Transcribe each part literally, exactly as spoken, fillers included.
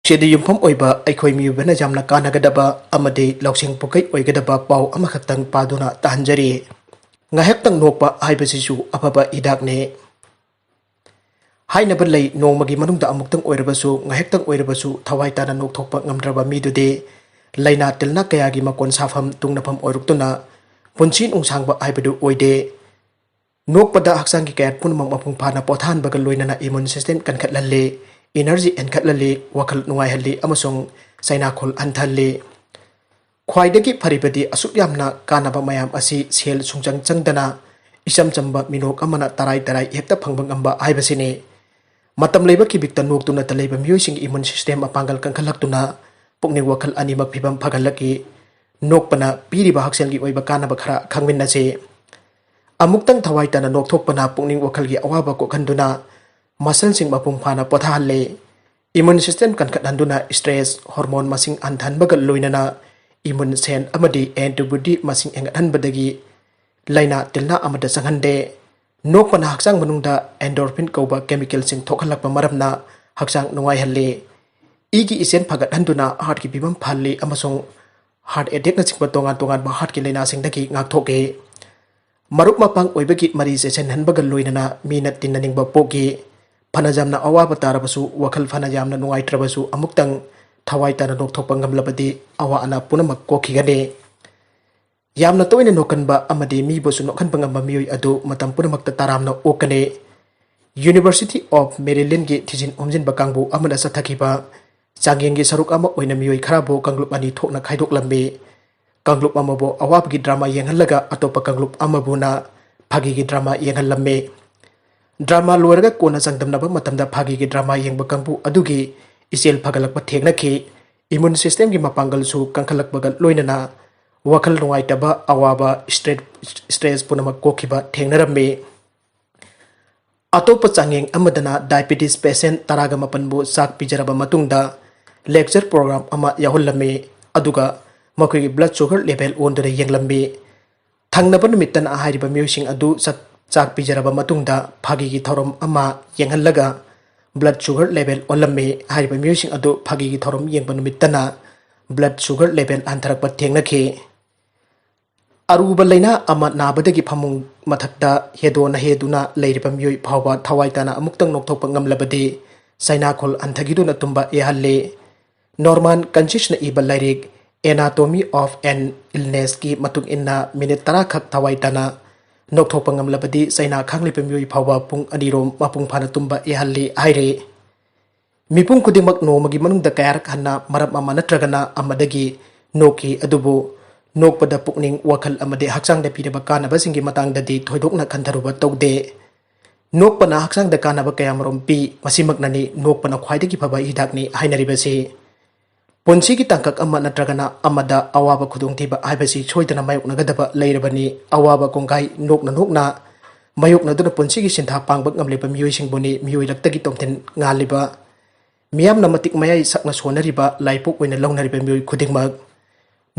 ꯆꯦꯗ ꯌꯨꯝꯐꯝ ꯑꯣꯏꯕ ꯑꯩꯈꯣꯏ ꯃꯤꯑꯣꯏꯕꯅ ꯌꯥꯝꯅ ꯀꯥꯟꯅꯒꯗꯕ ꯑꯃꯗꯤ ꯂꯧꯁꯤꯡ ꯄꯨꯀꯩ ꯑꯣꯏꯒꯗꯕ ꯄꯥꯎ ꯑꯃꯈꯛꯇꯪ ꯄꯥꯗꯨꯅ ꯇꯥꯍꯟꯖꯔꯤ꯫ ꯉꯥꯏꯍꯥꯛꯇꯪ ꯅꯣꯛꯄ ꯍꯥꯏꯕꯁꯤꯁꯨ ꯑꯐꯕ ꯍꯤꯗꯥꯛꯅꯤ꯫ ꯍꯥꯏꯅꯕ ꯂꯩ, ꯅꯣꯡꯃꯒꯤ ꯃꯅꯨꯡꯗ ꯑꯃꯨꯛꯇꯪ ꯑꯣꯏꯔꯕꯁꯨ, ꯉꯥꯏꯍꯥꯛꯇꯪ ꯑꯣꯏꯔꯕꯁꯨ ꯊꯋꯥꯏ ꯇꯥꯅ ꯅꯣꯛꯊꯣꯛꯄ ꯉꯝꯗ꯭ꯔꯕ ꯃꯤꯗꯨꯗꯤ ꯂꯥꯏꯅꯥ ꯇꯤꯜꯅꯥ ꯀꯌꯥꯒꯤ ꯃꯀꯣꯟ ꯁꯥꯐꯝ, ꯇꯨꯡꯅꯐꯝ ꯑꯣꯏꯔꯛꯇꯨꯅ ꯄꯨꯟꯁꯤ ꯅꯨꯡꯁꯥꯡꯕ ꯍꯥꯏꯕꯗꯨ ꯑꯣꯏꯗꯦ꯫ ꯅꯣꯛꯄꯗ ꯍꯛꯆꯥꯡꯒꯤ ꯀꯌꯥꯠ ꯄꯨꯝꯅꯃꯛ ꯃꯄꯨꯡ ꯐꯥꯅ ꯄꯣꯊꯥꯍꯟꯕꯒ ꯂꯣꯏꯅꯅ immune system ꯀꯟꯈꯠꯍꯜꯂꯤ, energy ꯍꯦꯟꯒꯠꯍꯜꯂꯤ, ꯋꯥꯈꯜ ꯅꯨꯡꯉꯥꯏꯍꯜꯂꯤ ꯑꯃꯁꯨꯡ ꯆꯩꯅꯥꯈꯣꯜ ꯍꯟꯊꯍꯜꯂꯤ꯫ ꯈ꯭ꯋꯥꯏꯗꯒꯤ ꯐꯔꯤꯕꯗꯤ ꯑꯁꯨꯛ ꯌꯥꯝꯅ ꯀꯥꯟꯅꯕ ꯃꯌꯥꯝ ꯑꯁꯤ ꯁꯦꯜ ꯁꯨꯡꯆꯪ ꯆꯪꯗꯅ ꯏꯆꯝ ꯆꯝꯕ ꯃꯤꯅꯣꯛ ꯑꯃꯅ ꯇꯔꯥꯏ ꯇꯔꯥꯏ ꯍꯦꯛꯇ ꯐꯪꯕ ꯉꯝꯕ ꯍꯥꯏꯕꯁꯤꯅꯤ꯫ ꯃꯇꯝ ꯂꯩꯕ ꯈꯤꯕꯤꯛꯇ ꯅꯣꯛꯇꯨꯅꯇ ꯂꯩꯕ ꯃꯤꯑꯣꯏꯁꯤꯡꯒꯤ immune system ꯃꯄꯥꯡꯒꯜ ꯀꯟꯈꯠꯂꯛꯇꯨꯅ ꯄꯨꯛꯅꯤꯡ ꯋꯥꯈꯜ ꯑꯅꯤꯃꯛ ꯐꯤꯕꯝ ꯐꯒꯠꯂꯛꯏ꯫ ꯅꯣꯛꯄꯅ ꯄꯤꯔꯤꯕ ꯍꯛꯁꯦꯜꯒꯤ ꯑꯣꯏꯕ ꯀꯥꯟꯅꯕ ꯈꯔ ꯈꯪꯃꯤꯟꯅꯁꯤ꯫ ꯑꯃꯨꯛꯇꯪ ꯊꯋꯥꯏ ꯇꯥꯅ ꯅꯣꯛꯊꯣꯛꯄꯅ ꯄꯨꯛꯅꯤꯡ ꯋꯥꯈꯜꯒꯤ ꯑꯋꯥꯕ ꯀꯣꯛꯍꯟꯗꯨꯅ muscleꯁꯤꯡ ꯃꯄꯨꯡ ꯐꯥꯅ ꯄꯣꯊꯥꯍꯜꯂꯤ꯫ Immune system ꯀꯟꯈꯠꯍꯟꯗꯨꯅ stress hormone ꯃꯁꯤꯡ ꯍꯟꯊꯍꯟꯕꯒ ꯂꯣꯏꯅꯅ immune cell ꯑꯃꯗꯤ antibody ꯃꯁꯤꯡ ꯍꯦꯟꯒꯠꯍꯟꯕꯗꯒꯤ ꯂꯥꯏꯅꯥ ꯇꯤꯜꯅꯥ ꯑꯃꯠꯇ ꯆꯪꯍꯟꯗꯦ꯫ ꯅꯣꯛꯄꯅ ꯍꯛꯆꯥꯡ ꯃꯅꯨꯡꯗ endorphin ꯀꯧꯕ chemicalꯁꯤꯡ ꯊꯣꯛꯍꯜꯂꯛꯄ ꯃꯔꯝꯅ ꯍꯛꯆꯥꯡ ꯅꯨꯡꯉꯥꯏꯍꯜꯂꯤ꯫ ꯏꯒꯤ ꯏꯆꯦꯜ ꯐꯒꯠꯍꯟꯗꯨꯅ heartꯀꯤ ꯐꯤꯕꯝ ꯐꯍꯜꯂꯤ ꯑꯃꯁꯨꯡ heart attackꯅꯆꯤꯡꯕ ꯇꯣꯉꯥꯟ ꯇꯣꯉꯥꯟꯕ heartꯀꯤ ꯂꯥꯏꯅꯥꯁꯤꯡꯗꯒꯤ ꯉꯥꯛꯊꯣꯛꯏ꯫ ꯃꯔꯨꯞ ꯃꯄꯥꯡ ꯑꯣꯏꯕꯒꯤ ꯃꯔꯤ ꯆꯦꯠꯁꯤꯟꯍꯟꯕꯒ ꯂꯣꯏꯅꯅ ꯃꯤꯅ ꯇꯤꯟꯅꯅꯤꯡꯕ ꯄꯣꯛꯏ꯫ ꯐꯅ ꯌꯥꯝꯅ ꯑꯋꯥꯕ ꯇꯥꯔꯕꯁꯨ, ꯋꯥꯈꯜ ꯐꯅ ꯌꯥꯝꯅ ꯅꯨꯡꯉꯥꯏꯇ꯭ꯔꯕꯁꯨ, ꯑꯃꯨꯛꯇꯪ ꯊꯋꯥꯏ ꯇꯥꯅ ꯅꯣꯛꯊꯣꯛꯄ ꯉꯝꯂꯕꯗꯤ ꯑꯋꯥ ꯑꯅꯥ ꯄꯨꯝꯅꯃꯛ ꯀꯣꯛꯈꯤꯒꯅꯤ꯫ ꯌꯥꯝꯅ ꯇꯣꯏꯅ ꯅꯣꯛꯀꯟꯕ ꯑꯃꯗꯤ ꯃꯤꯕꯨꯁꯨ ꯅꯣꯛꯍꯟꯕ ꯉꯝꯕ ꯃꯤꯑꯣꯏ ꯑꯗꯨ ꯃꯇꯝ ꯄꯨꯝꯅꯃꯛꯇ ꯇꯔꯥꯝꯅ ꯑꯣꯛꯀꯅꯤ꯫ University of Marylandꯒꯤ ꯊꯤꯖꯤꯟ ꯍꯨꯝꯖꯤꯟꯕ ꯀꯥꯡꯕꯨ ꯑꯃꯅ ꯆꯠꯊꯈꯤꯕ ꯆꯥꯡꯌꯦꯡꯒꯤ ꯁꯔꯨꯛ ꯑꯃ ꯑꯣꯏꯅ ꯃꯤꯑꯣꯏ ꯈꯔꯕꯨ ꯀꯥꯡꯂꯨꯞ ꯑꯅꯤ ꯊꯣꯛꯅ ꯈꯥꯏꯗꯣꯛꯂꯝꯃꯤ꯫ ꯀꯥꯡꯂꯨꯞ ꯑꯃꯕꯨ ꯑꯋꯥꯕꯒꯤ drama ꯌꯦꯡꯍꯜꯂꯒ ꯑꯇꯣꯞꯄ ꯀꯥꯡꯂꯨꯞ ꯑꯃꯕꯨꯅ ꯐꯥꯒꯤꯒꯤ drama ꯌꯦꯡꯍꯜꯂꯝꯃꯤ꯫ Drama ꯂꯣꯏꯔꯒ ꯀꯣꯟꯅ ꯆꯥꯡꯗꯝꯅꯕ ꯃꯇꯝꯗ ꯐꯥꯒꯤꯒꯤ drama ꯌꯦꯡꯕ ꯀꯥꯡꯕꯨ ꯑꯗꯨꯒꯤ ꯏꯆꯦꯜ ꯐꯒꯠꯂꯛꯄ ꯊꯦꯡꯅꯈꯤ꯫ Immune systemꯒꯤ ꯃꯄꯥꯡꯒꯜꯁꯨ ꯀꯟꯈꯠꯂꯛꯄꯒ ꯂꯣꯏꯅꯅ ꯋꯥꯈꯜ ꯅꯨꯡꯉꯥꯏꯇꯕ, ꯑꯋꯥꯕ, stress, stress ꯄꯨꯝꯅꯃꯛ ꯀꯣꯛꯈꯤꯕ ꯊꯦꯡꯅꯔꯝꯃꯤ꯫ ꯑꯇꯣꯞꯄ ꯆꯥꯡꯌꯦꯡ ꯑꯃꯗꯅ diabetes patient ꯇꯔꯥꯒ ꯃꯥꯄꯟꯕꯨ ꯆꯥꯛ ꯄꯤꯖꯔꯕ ꯃꯇꯨꯡꯗ lecture program ꯑꯃ ꯌꯥꯎꯍꯜꯂꯝꯃꯤ, ꯑꯗꯨꯒ ꯃꯈꯣꯏꯒꯤ blood sugar level ꯑꯣꯟꯗꯨꯅ ꯌꯦꯡꯂꯝꯃꯤ꯫ ꯊꯪꯅꯕ ꯅꯨꯃꯤꯠꯇꯅ ꯍꯥꯏꯔꯤꯕ ꯃꯤꯑꯣꯏꯁꯤꯡ ꯑꯗꯨ ꯆꯥꯛ, ꯆꯥꯛ ꯄꯤꯖꯔꯕ ꯃꯇꯨꯡꯗ ꯐꯥꯒꯤꯒꯤ ꯊꯧꯔꯝ ꯑꯃ ꯌꯦꯡꯍꯜꯂꯒ blood sugar level ꯑꯣꯜꯂꯝꯃꯤ꯫ ꯍꯥꯏꯔꯤꯕ ꯃꯤꯑꯣꯏꯁꯤꯡ ꯑꯗꯨ ꯐꯥꯒꯤꯒꯤ ꯊꯧꯔꯝ ꯌꯦꯡꯕ ꯅꯨꯃꯤꯠꯇꯅ blood sugar level ꯍꯟꯊꯔꯛꯄ ꯊꯦꯡꯅꯈꯤ꯫ ꯑꯔꯨꯕ ꯂꯥꯏꯅꯥ ꯑꯃ ꯅꯥꯕꯗꯒꯤ ꯐꯃꯨꯡ ꯃꯊꯛꯇ ꯍꯦꯗꯣꯅ ꯍꯦꯗꯨꯅ ꯂꯩꯔꯤꯕ ꯃꯤꯑꯣꯏ ꯐꯥꯎꯕ ꯊꯋꯥꯏ ꯇꯥꯅ ꯑꯃꯨꯛꯇꯪ ꯅꯣꯛꯊꯣꯛꯄ ꯉꯝꯂꯕꯗꯤ ꯆꯩꯅꯥꯈꯣꯜ ꯍꯟꯊꯈꯤꯗꯨꯅ ꯇꯨꯝꯕ ꯌꯥꯍꯜꯂꯤ꯫ Norman Consciousꯅ ꯏꯕ ꯂꯥꯏꯔꯤꯛ Anatomy of an Illnessꯀꯤ ꯃꯇꯨꯡ ꯏꯟꯅ ꯃꯤꯅꯤꯠ ꯇꯔꯥ ꯈꯛ ꯊꯋꯥꯏ ꯇꯥꯅ ꯅꯣꯛꯊꯣꯛꯄ ꯉꯝꯂꯕꯗꯤ ꯆꯩꯅꯥ ꯈꯥꯡꯂꯤꯕ ꯃꯤꯑꯣꯏ ꯐꯥꯎꯕ ꯄꯨꯡ ꯑꯅꯤꯔꯣꯝ ꯃꯄꯨꯡ ꯐꯥꯅ ꯇꯨꯝꯕ ꯌꯥꯍꯜꯂꯤ ꯍꯥꯏꯔꯤ꯫ ꯃꯤꯄꯨꯝ ꯈꯨꯗꯤꯡꯃꯛ ꯅꯣꯡꯃꯒꯤ ꯃꯅꯨꯡꯗ ꯀꯌꯥꯔꯛ ꯍꯟꯅ ꯃꯔꯝ ꯑꯃ ꯅꯠꯇ꯭ꯔꯒꯅ ꯑꯃꯗꯒꯤ ꯅꯣꯛꯈꯤ, ꯑꯗꯨꯕꯨ ꯅꯣꯛꯄꯗ ꯄꯨꯛꯅꯤꯡ, ꯋꯥꯈꯜ ꯑꯃꯗꯤ ꯍꯛꯆꯥꯡꯗ ꯄꯤꯔꯤꯕ ꯀꯥꯟꯅꯕꯁꯤꯡꯒꯤ ꯃꯇꯥꯡꯗꯗꯤ ꯊꯣꯏꯗꯣꯛꯅ ꯈꯟꯊꯔꯨꯕ ꯇꯧꯗꯦ꯫ ꯅꯣꯛꯄꯅ ꯍꯛꯆꯥꯡꯗ ꯀꯥꯟꯅꯕ ꯀꯌꯥꯃꯔꯨꯝ ꯄꯤ꯫ ꯃꯁꯤꯃꯛꯅꯅꯤ ꯅꯣꯛꯄꯅ ꯈ꯭ꯋꯥꯏꯗꯒꯤ ꯐꯕ ꯍꯤꯗꯥꯛꯅꯤ ꯍꯥꯏꯅꯔꯤꯕꯁꯤ꯫ ꯄꯨꯟꯁꯤꯒꯤ ꯇꯥꯡꯀꯛ ꯑꯃ ꯅꯠꯇ꯭ꯔꯒꯅ ꯑꯃꯗ ꯑꯋꯥꯕ ꯈꯨꯗꯣꯡꯊꯤꯕ ꯍꯥꯏꯕꯁꯤ ꯁꯣꯏꯗꯅ ꯃꯥꯌꯣꯛꯅꯒꯗꯕ ꯂꯩꯔꯕꯅꯤ꯫ ꯑꯋꯥꯕ ꯀꯣꯡꯒꯥꯏ ꯅꯣꯛꯅ ꯅꯣꯛꯅ ꯃꯥꯌꯣꯛꯅꯗꯨꯅ ꯄꯨꯟꯁꯤꯒꯤ ꯁꯤꯟꯊꯥ ꯄꯥꯡꯕ ꯉꯝꯂꯤꯕ ꯃꯤꯑꯣꯏꯁꯤꯡꯕꯨꯅꯤ ꯃꯤꯑꯣꯏꯔꯛꯇꯒꯤ ꯇꯣꯝꯊꯤꯟ ꯉꯥꯜꯂꯤꯕ, ꯃꯤꯌꯥꯝꯅ ꯃꯇꯤꯛ ꯃꯌꯥꯏ ꯁꯛꯅ ꯁꯣꯟꯅꯔꯤꯕ ꯂꯥꯏꯄꯣꯛ ꯑꯣꯏꯅ ꯂꯧꯅꯔꯤꯕ ꯃꯤꯑꯣꯏ ꯈꯨꯗꯤꯡꯃꯛ꯫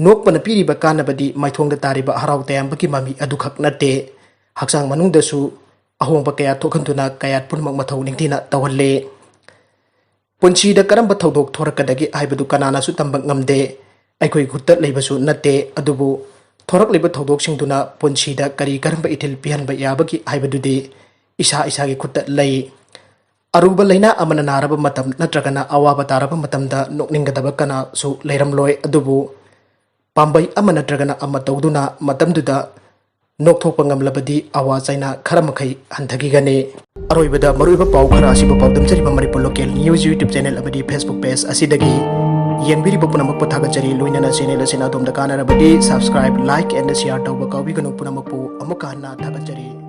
ꯅꯣꯛꯄꯅ ꯄꯤꯔꯤꯕ ꯀꯥꯟꯅꯕꯗꯤ ꯃꯥꯏꯊꯣꯡꯗ ꯇꯥꯔꯤꯕ ꯍꯔꯥꯎ ꯇꯌꯥꯝꯕꯒꯤ ꯃꯃꯤ ꯑꯗꯨꯈꯛ ꯅꯠꯇꯦ, ꯍꯛꯆꯥꯡ ꯃꯅꯨꯡꯗꯁꯨ ꯑꯍꯣꯡꯕ ꯀꯌꯥ ꯊꯣꯛꯍꯟꯗꯨꯅ ꯀꯌꯥꯠ ꯄꯨꯝꯅꯃꯛ ꯃꯊꯧ ꯅꯤꯡꯊꯤꯅ ꯇꯧꯍꯜꯂꯤ꯫ ꯄꯨꯟꯁꯤꯗ ꯀꯔꯝꯕ ꯊꯧꯗꯣꯛ ꯊꯣꯔꯛꯀꯗꯒꯦ ꯍꯥꯏꯕꯗꯨ ꯀꯅꯥꯅꯁꯨ ꯇꯝꯕ ꯉꯝꯗꯦ, ꯑꯩꯈꯣꯏ ꯈꯨꯠꯇ ꯂꯩꯕꯁꯨ ꯅꯠꯇꯦ꯫ ꯑꯗꯨꯕꯨ ꯊꯣꯔꯛꯂꯤꯕ ꯊꯧꯗꯣꯛꯁꯤꯡꯗꯨꯅ ꯄꯨꯟꯁꯤꯗ ꯀꯔꯤ ꯀꯔꯝꯕ ꯏꯊꯤꯜ ꯄꯤꯍꯟꯕ ꯌꯥꯕꯒꯦ ꯍꯥꯏꯕꯗꯨꯗꯤ ꯏꯁꯥ ꯏꯁꯥꯒꯤ ꯈꯨꯠꯇ ꯂꯩ꯫ ꯑꯔꯨꯕ ꯂꯥꯏꯅꯥ ꯑꯃꯅ ꯅꯥꯔꯕ ꯃꯇꯝ ꯅꯠꯇ꯭ꯔꯒꯅ ꯑꯋꯥꯕ ꯇꯥꯔꯕ ꯃꯇꯝꯗ ꯅꯣꯛꯅꯤꯡꯒꯗꯕ ꯀꯅꯥꯁꯨ ꯂꯩꯔꯝꯂꯣꯏ, ꯑꯗꯨꯕꯨ ꯄꯥꯝꯕꯩ ꯑꯃ ꯅꯠꯇ꯭ꯔꯒꯅ ꯑꯃ ꯇꯧꯗꯨꯅ ꯃꯇꯝꯗꯨꯗ ꯅꯣꯛꯊꯣꯛꯄ ꯉꯝꯂꯕꯗꯤ ꯑꯋꯥ ꯆꯩꯅꯥ ꯈꯔ ꯃꯈꯩ ꯍꯟꯊꯈꯤꯒꯅꯤ꯫ ꯑꯔꯣꯏꯕꯗ ꯃꯔꯨꯑꯣꯏꯕ ꯄꯥꯎ ꯈꯔ ꯑꯁꯤꯕꯨ ꯄꯥꯎꯗꯝꯖꯔꯤꯕ Manipur local news YouTube channel ꯑꯃꯗꯤ Facebook ꯄꯦꯖ ꯑꯁꯤꯗꯒꯤ ꯌꯦꯡꯕꯤꯔꯤꯕ ꯄꯨꯝꯅꯃꯛꯄꯨ ꯊꯥꯒꯠꯆꯔꯤ꯫ ꯂꯣꯏꯅꯅ ꯆꯦꯅꯦꯜ ꯑꯁꯤꯅ ꯑꯗꯣꯝꯗ ꯀꯥꯟꯅꯔꯕꯗꯤ subscribe, like and share ꯇꯧꯕ ꯀꯥꯎꯕꯤꯒꯅꯨ꯫ ꯄꯨꯝꯅꯃꯛꯄꯨ ꯑꯃꯨꯛꯀ ꯍꯟꯅ ꯊꯥꯒꯠꯆꯔꯤ꯫